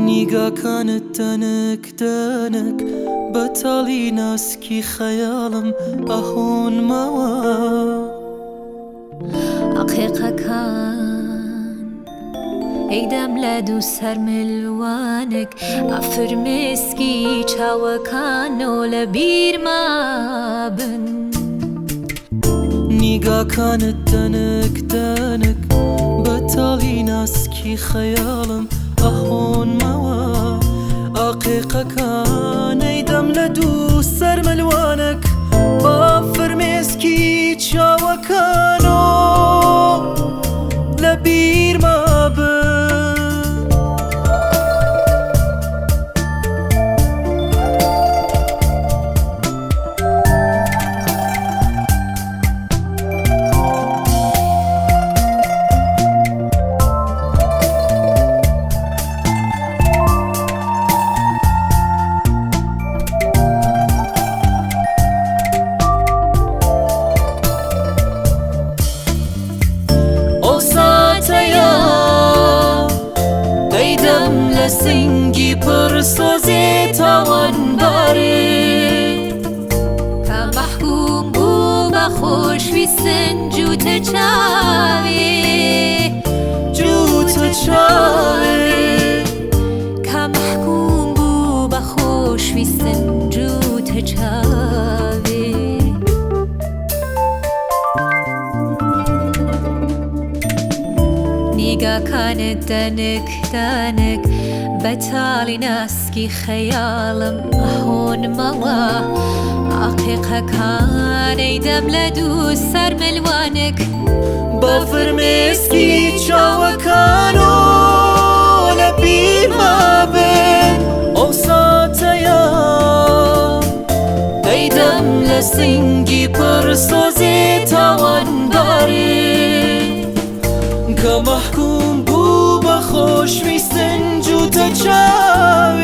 نیگاکانت تەنک تەنک بە تاڵی ناسکی خەیاڵم ئەهۆنمەوە. عەقیقەکان ئەیدەم لە دوو سەر ملوانک ئەفرمێسکی چاوەکانۆ لە بیرما بن. نیگاکانت تەنک تەنک بە تاڵی ناسکی خەیاڵم ئەهۆنمەوە ئاقیقەکان ئەیدەم لە دوو سەر ملوانک با فرمێسکی چاوەکانۆ لە بیرما بن. ئەو ساتەیە ئەیدەم لە سنگی پڕ سۆزێ تاوانبارێ کە مەحکوم بوو بە خۆشویستن جووتە چاوێ جووتە چاوێ کە مەحکوم بوو بە خۆشویستن جووتە چاوێ. نیگاکانت تەنک تەنک بە تاڵی ناسکی خەیاڵم ئەهۆنمەوە عەقیقەکان ئەیدەم لە دوو سەر ملوانک بە فرمێسکی چاوەکانۆ لە بیرما بن. ئەو ساتەیە ئەیدەم لە سنگی پڕ سۆزێ تاوانبارێ کە مەحکوم بوو بە خۆشویستن جووتە چاوێ.